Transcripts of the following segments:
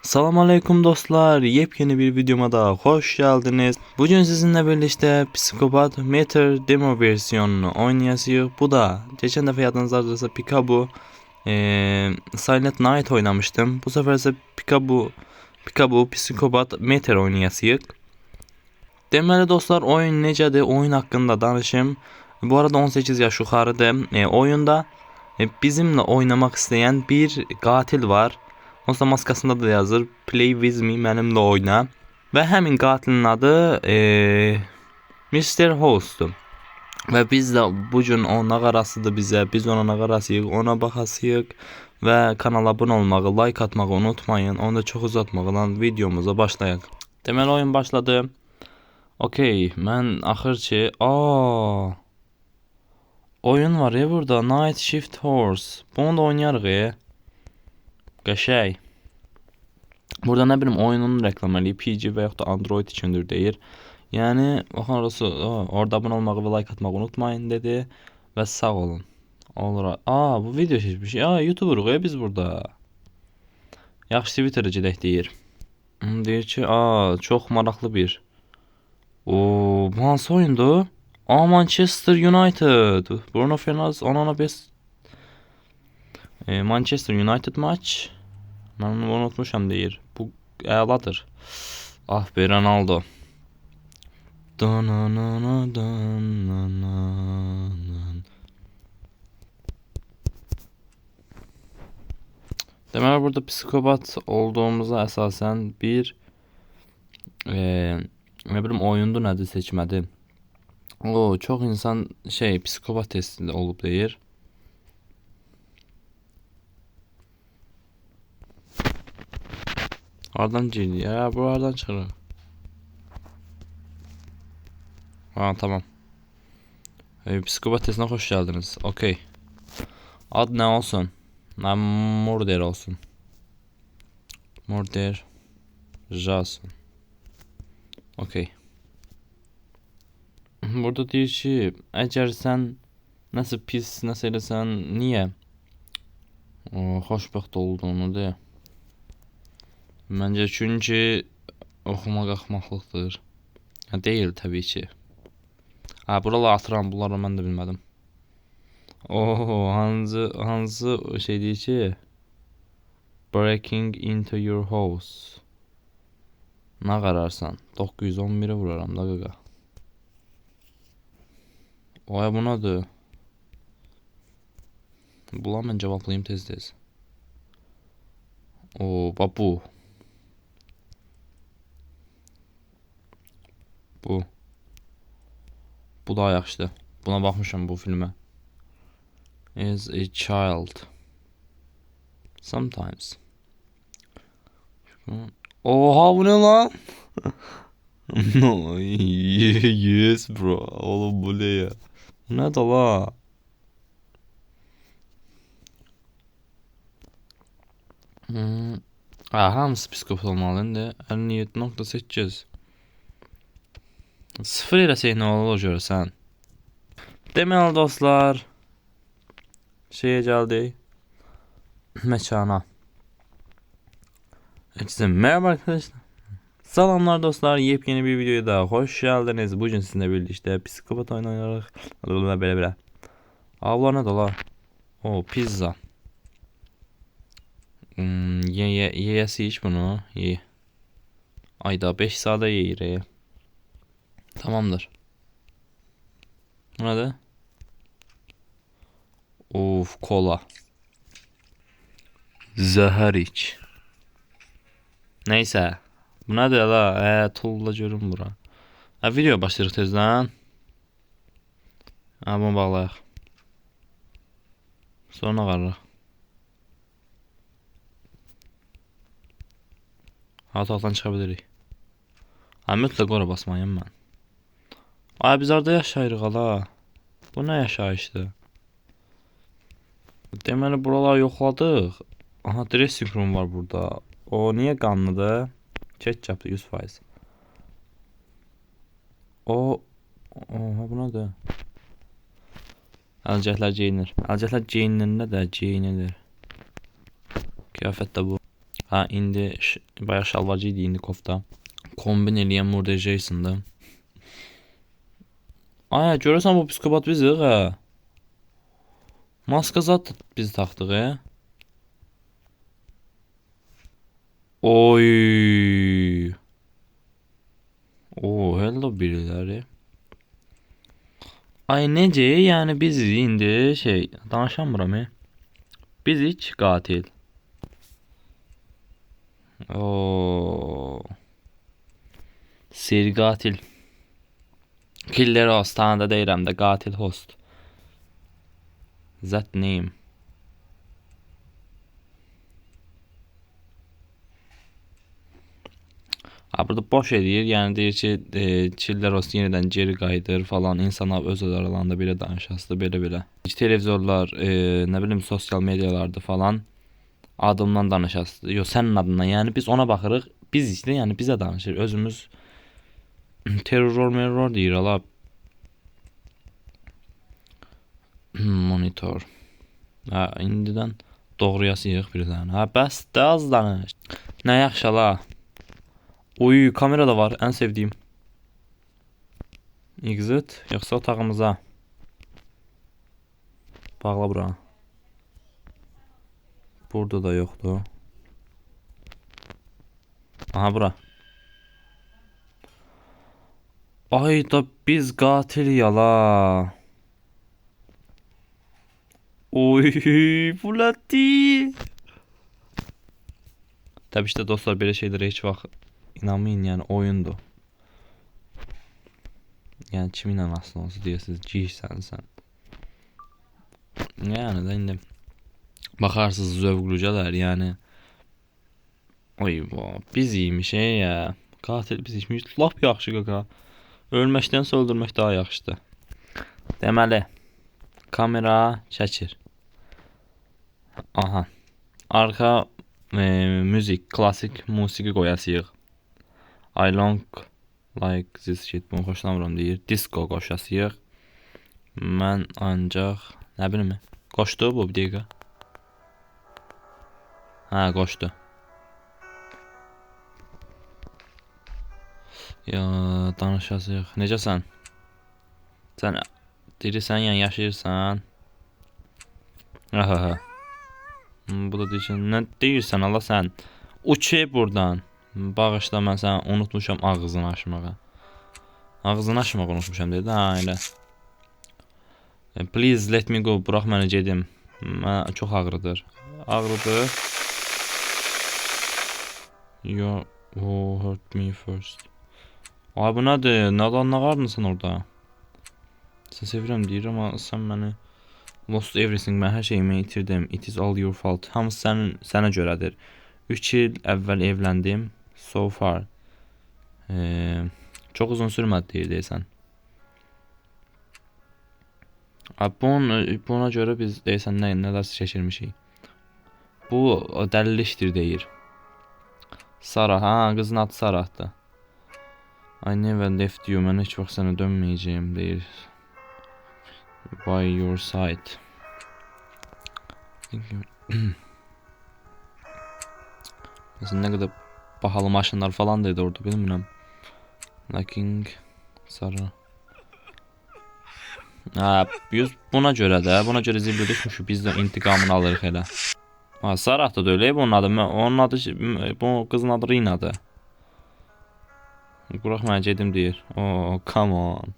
Salam aleyküm dostlar, yepyeni bir videoma daha hoş geldiniz. Bugün sizinle birlikte Psikopat Meter demo versiyonunu oynayacağız. Bu da geçen defa yadınızdadırsa Peekaboo Silent Night oynamıştım. Bu sefer ise Peekaboo Psikopat Meter oynayacağız. Deməli dostlar, oyun necədir? Oyun haqqında danışım. Bu arada 18 yaş yuxarıdır. Oyunda bizimle oynamaq istəyən bir qatil var. Onsuz da maskasında da yazır Play with me, mənimlə oyna. Və həmin qatilin adı Mr. Host'dur. Və biz də bu gün o nə qarasıdır bizə, biz ona nə qarasıyıq, ona baxasıyıq və kanala abunə olmağı, like atmağı unutmayın. Onu da çox uzatmadan videomuza başlayaq. Deməli oyun başladı. Okey, mən axır ki, oyun var ya burada, Night Shift Horse. Bunu da oynayarıq ya. Qəşəng. Burada nə bilim oyunun reklam eləyir, PC və yaxud da Android üçündür deyir. Yəni, baxın orası, orada abunə olmağı və like atmağı unutmayın dedi və sağ olun. Olur. Bu video çəkmiş. YouTuberuq ya biz burada. Yaxşı Twitter'a gedək deyir. Deyir ki, çox maraqlı bir. Oo, bu hansı oyundur? Manchester United. Bruno Fernandes, Onana best. Manchester United maç. Mən onu unutmuşam deyir. Bu əladır. Ah be Ronaldo. Deməli burada psikopat olduğumuza əsasən bir nə bilim oyundu nədir seçmədi. O çox insan psikopat testində olub deyir. Hardan girdi ya? Bu hardan çıxır? Ha, tamam. Psikopat testinə xoş gəldiniz. Okey. Ad nə olsun? Nə Murder olsun. Murder Jason. Okey. Burada deyir ki, əgər sən nəsə pis, nəsə eləsən, niyə xoşbəxt olduğunu deyə. Məncə çünki oxumaq axmaqlıqdır. Ha, deyil təbii ki. Ha, buralar atıram, bunları mən də bilmədim. Oh, hansı şey deyir ki, breaking into your house. Nə qararsan? 911-ə vuraram da qaqa. Oya, bu nədir? Bula mən cavablayayım tez-tez. O, bax bu. Bu. Bu daha yaxşıdır. Buna baxmışam bu filmə. Is a child. Sometimes. Oha, bu ne lan? No, yes bro. Oğlum bu ne ya? Bu ne la? Hamısı psikopat olmalı indi. 57.8. 0 eləsək nə olur görəsən? Deməli dostlar, şeyə gəldik. Məkana. Herkese merhaba arkadaşlar. Salamlar dostlar, yepyeni bir videoya daha hoş geldiniz. Bugün sizinle birlikte psikopat oyunu oynarıq. Belə belə. Bunlar nədir la? O, pizza. Yeyəsi iç bunu. Ye. Ayda 5 saata yeyir. Tamamdır. Bu nədir? Of, kola. Zəhər iç. Neysə. Bu nədir la? Tulla görün bura. Video başlayırıq tezdən. Bunu bağlayaq. Sonra qarırıq. Otaqdan çıxa bilirik. Mütləq ora basmalıyam mən. Ay, biz harda yaşayırıq ala? Bu nə yaşayışdır? Deməli, buraları yoxladıq. Aha, dressing room var burada. O niyə qanlıdır? Ketçapdır, 100%. O, oha, bu nədir? Əlcəklər geyinir. Əlcəklər geyinir, nə də geyinilir. Qiyafət də bu. Ha, indi bayaq şalvarcı idi, indi kofta. Kombin eləyən Murder Jason'dır. Ay, görürsən bu psikopat bizik ha. Maska zat biz taxdıq, e? Oy. Oh, hello biriləri. Ay, necə? Yəni biz indi şey, danışamıram, e? Bizik qatil. Oo. Seri qatil. Killer host, tanıda deyirəm də, qatil host. That name. Ha, burada boş eləyir, yəni deyir ki, Killer host yenidən geri qayıdır falan, insanlar öz aralarında belə danışasıdır, belə-belə. Televizorlar, nə bilim, sosial medialarda falan adımdan danışasıdır. Yox, sənin adından, yəni biz ona baxırıq, biz işte, yəni bizə danışır, özümüz terror merror deyir, ala. Monitor. Ha, indidən doğrayasıyıq bir dənə. Ha, bəs də az danış. Nə yaxşı ala. Oy, kamera da var, ən sevdiyim. Exit, yoxsa otağımıza. Bağla bura. Burada da yoxdur. Aha, bura. Ay da biz qatil yala. Oy, bu nədir? Təbii ki də dostlar, belə şeylərə heç vaxt inanmayın, yəni oyundur. Yəni kim inanasın olsa deyəsiniz, giysən sən. Yəni də indi baxarsınız zövqlücələr, yəni. Oy, biz iymiş, ya. Qatil biz imiş, lap yaxşı qaqa. Ölməkdənsə öldürmək daha yaxşıdır. Deməli, kamera çəkir. Aha. Arxa müzik, klasik musiqi qoyasıyıq. I long like this shit, bunu xoşlamıram deyir. Disco qoşasıyıq. Mən ancaq, nə bilim, qoşdu bu bir dəqiqə. Hə, qoşdu. Ya, danışasıyıq. Necəsən? Sən dirisən, yəni yaşayırsan. Aha. Bu da deyir ki, nə deyirsən Allah sən? Uç buradan. Bağışla, mən səni unutmuşam ağzını açmağa. Ağzını açmağı unutmuşam dedi. Ha, elə. Please let me go. Bırax məni gedim. Mənə çox ağrıdır. Ağrıdır. You hurt me first. Ay, bu nədir? Nədən nə qarnısan orada? Sən sevirəm deyir, amma sən məni lost everything, mən hər şeyimi itirdim. It is all your fault. Hamısı sənə görədir. 3 il əvvəl evləndim. So far. Çox uzun sürmədi deyir, deyəsən. Buna görə biz deyəsən nələrsə çəkirmişik. Bu dəlillikdir deyir. Sara, ha, qızın adı Sarahdır. I never left you, mən heç vaxt sənə dönməyəcəyim deyir. By your side. Məsələn, nə qədər bahalı maşınlar falan dedi orada, bilmirəm. Lacking Sara. Ha, buna görə də, buna görə ziblə düşmüşük, biz də intiqamını alırıq elə. Ha, Sarah da elə, bunun adı, onun adı, bu qızın adı Rina'dır. Bırax mənə gedim deyir. Oh, come on.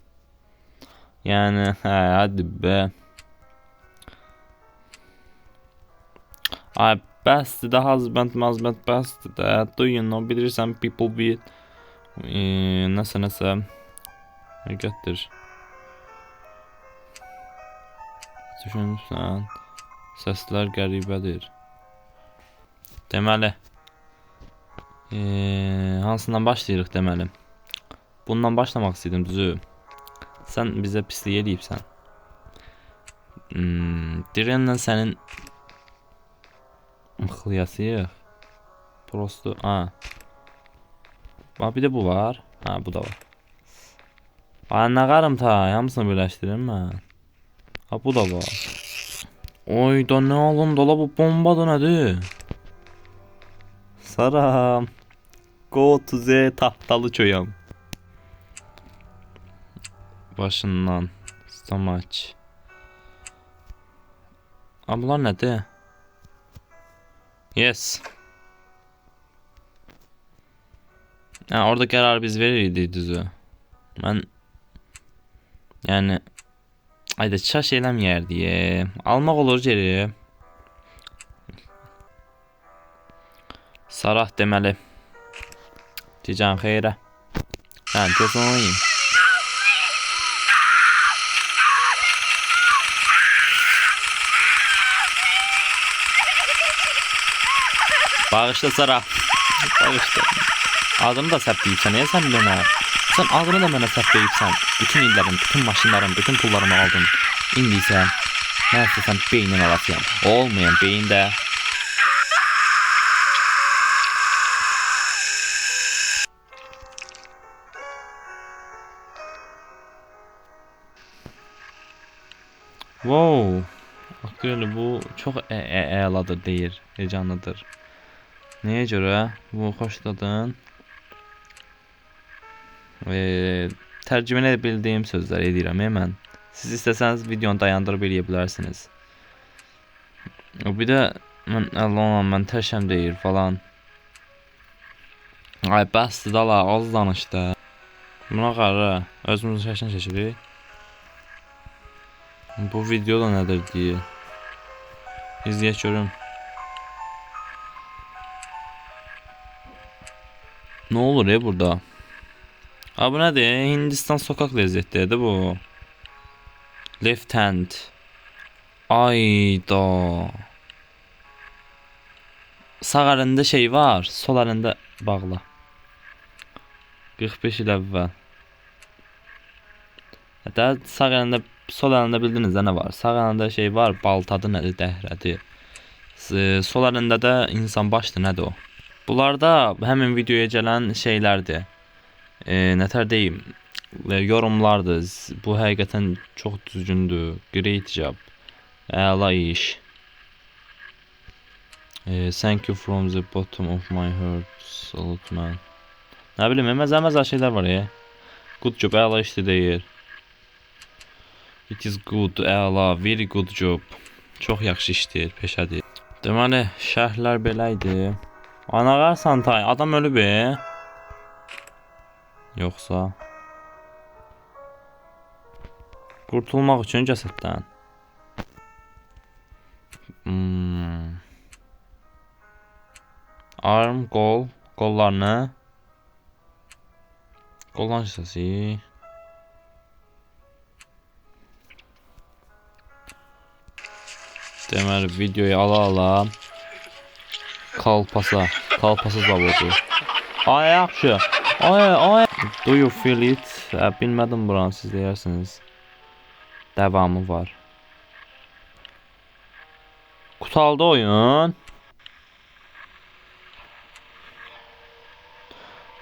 Yəni, hə, hadi be. Ay, bəsdir də, husband, mazband, bəsdir də. Do you know, bilirsən, people be, nəsə, nəsə. Gətir. Düşünürsən, səslər qəribədir. Deməli, hansından başlayırıq deməli? Bundan başlamaq istəyirdim, düzü. Sən bizə pislik eləyibsən. Dirənlə sənin mıxlayasıyıq. Prosto, ha. Bax, bir də bu var. Ha, bu da var. Ay, nə qarım ta, hamısını birləşdirim mən. Ha, bu da var. Oy da nə alındı la, bu bomba da nədir? Sara. Go to the tahtalı çoyam. Başından. Stomach. Aa, bunlar nədir? Yes. Ha, orada qərarı biz verirdik düzü. Mən yəni ayda çaş eləməyərdi. Almaq olur geri. Sarah deməli. Gecən xeyrə. Hə, gözünü oynayayım. Bağışla Sarah. Bağışla. Adını da səhv deyibsən, niyə sən mənə? Sən adını da mənə səhv deyibsən. Bütün illərim, bütün maşınlarım, bütün pullarımı aldın. İndi isə mən istəsəm beynin alasıyam. Olmayan beyin də. Wow. Aktüel bu çox əladır deyir, heyecanlıdır. Nəyə görə? Bu xoşladın. Tərcümə edə bildiyim sözlər edirəm mən. Siz istəsəniz videonu dayandırıb eləyə bilərsiniz. Bir də mən Allah'ım mən təşəm deyir falan. Ay bəsdir dala, az danış da. Buna qarı özümüzün şəklini çəkirik. Bu video da nədir deyir. İzləyək görüm. Nə olur burada? Ha bu nədir? Hindistan sokaq ləzzətlidir bu. Left hand. Ayda. Sağ əlində şey var, sol əlində bağla. 45 il əvvəl. Hətta sağ əlində, sol əlində bildiniz də nə var? Sağ əlində şey var, baltadır, nədir, dəhrədir. Sol əlində də insan başdır, nədir o? Bunlar da həmin videoya gələn şeylərdir. Nətər deyim, yorumlardır. Bu həqiqətən çox düzgündür. Great job. Əla iş. Thank you from the bottom of my heart. Salute man. Nə bilim, məzə-məzə şeylər var ya. Good job, əla işdir deyir. It is good, əla, very good job. Çox yaxşı işdir, peşədir. Deməli, şərhlər belə idi. Anaqar Santay, adam ölüb. Yoxsa qurtulmaq üçün cəsəddən. Arm, qol, qollarını. Qollan hissəsi. Deməli, videoyu ala-ala Kalpasa, Kalpasa zavodu. Ay, yaxşı. Ay, ay. Do you feel it? Bilmədim buranı, siz deyərsiniz. Davamı var. Qutaldı oyun.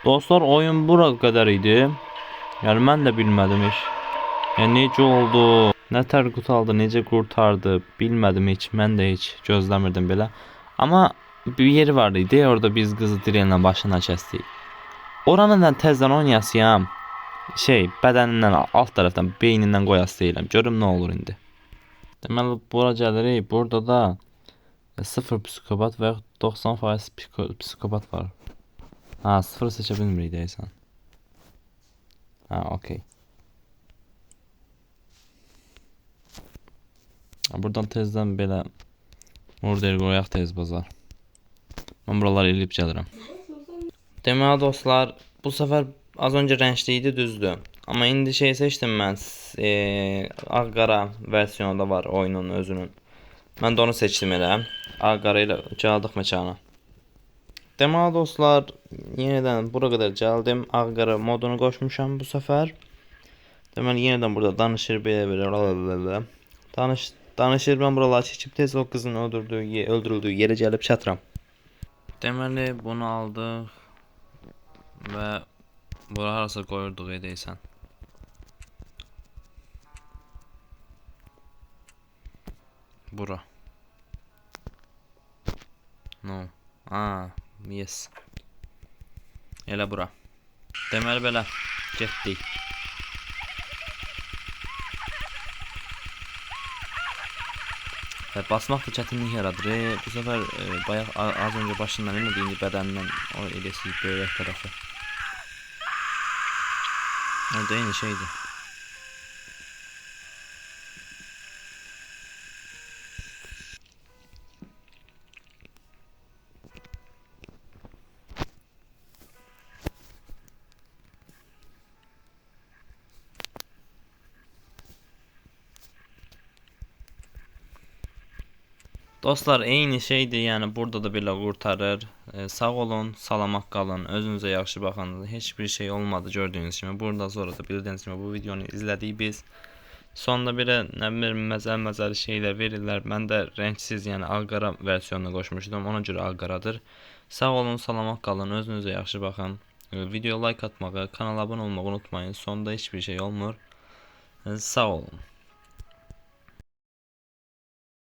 Dostlar, oyun bura qədər idi. Yəni, mən də bilmədim heç. Yəni, necə oldu? Nətər qutaldı, necə qurtardı? Bilmədim heç. Mən də heç gözləmirdim belə. Amma bir yeri var idi. Orada biz qızı dirəklə başından kəsdik. Oranı mən təzdən oynayasıyam. Şey, bədənindən, alt tərəfdən, beynindən qoyası deyiləm. Görüm nə olur indi. Deməli, bura gəlirik. Burada da 0 psikopat və yaxud 90% psikopat var. Ha, 0 seçə bilmirik deyəsən. Ha, okey. Buradan tezdən belə murder qoyaq tez bazar. Mən buraları eləyib gəlirəm. Deməli dostlar, bu səfər az öncə rəngli idi, düzdür. Amma indi şey seçdim mən, ağ-qara versiyonu da var oyunun özünün. Mən də onu seçdim elə. Ağ-qara ilə gəldik məkana. Deməli dostlar, yenidən bura qədər gəldim. Ağ-qara modunu qoşmuşam bu səfər. Deməli yenidən burada danışır belə. Danışır, mən buraları çəkib tez o qızın öldürüldüyü yerə gəlib çatıram. Deməli bunu aldıq və bura harasa qoyurduq edəysən. Bura. No. Yes. Elə bura. Deməli belə getdik. Və basmaq da çətinlik yaradır. Bu səfər bayaq az öncə başından elədi, indi bədənindən o eləsik böyrək tərəfi. O da eyni şeydir. Dostlar, eyni şeydir, yəni burada da belə qurtarır. Sağ olun, salamat qalın, özünüzə yaxşı baxın. Heç bir şey olmadı gördüyünüz kimi. Buradan sonra da bildiyiniz kimi bu videonu izlədik biz. Sonda belə nə bilim məzəli şeylər verirlər. Mən də rəngsiz, yəni ağ-qara versiyonunu qoşmuşdum. Ona görə ağ-qaradır. Sağ olun, salamat qalın, özünüzə yaxşı baxın. Videoya like atmağı, kanala abunə olmağı unutmayın. Sonda heç bir şey olmur. Sağ olun.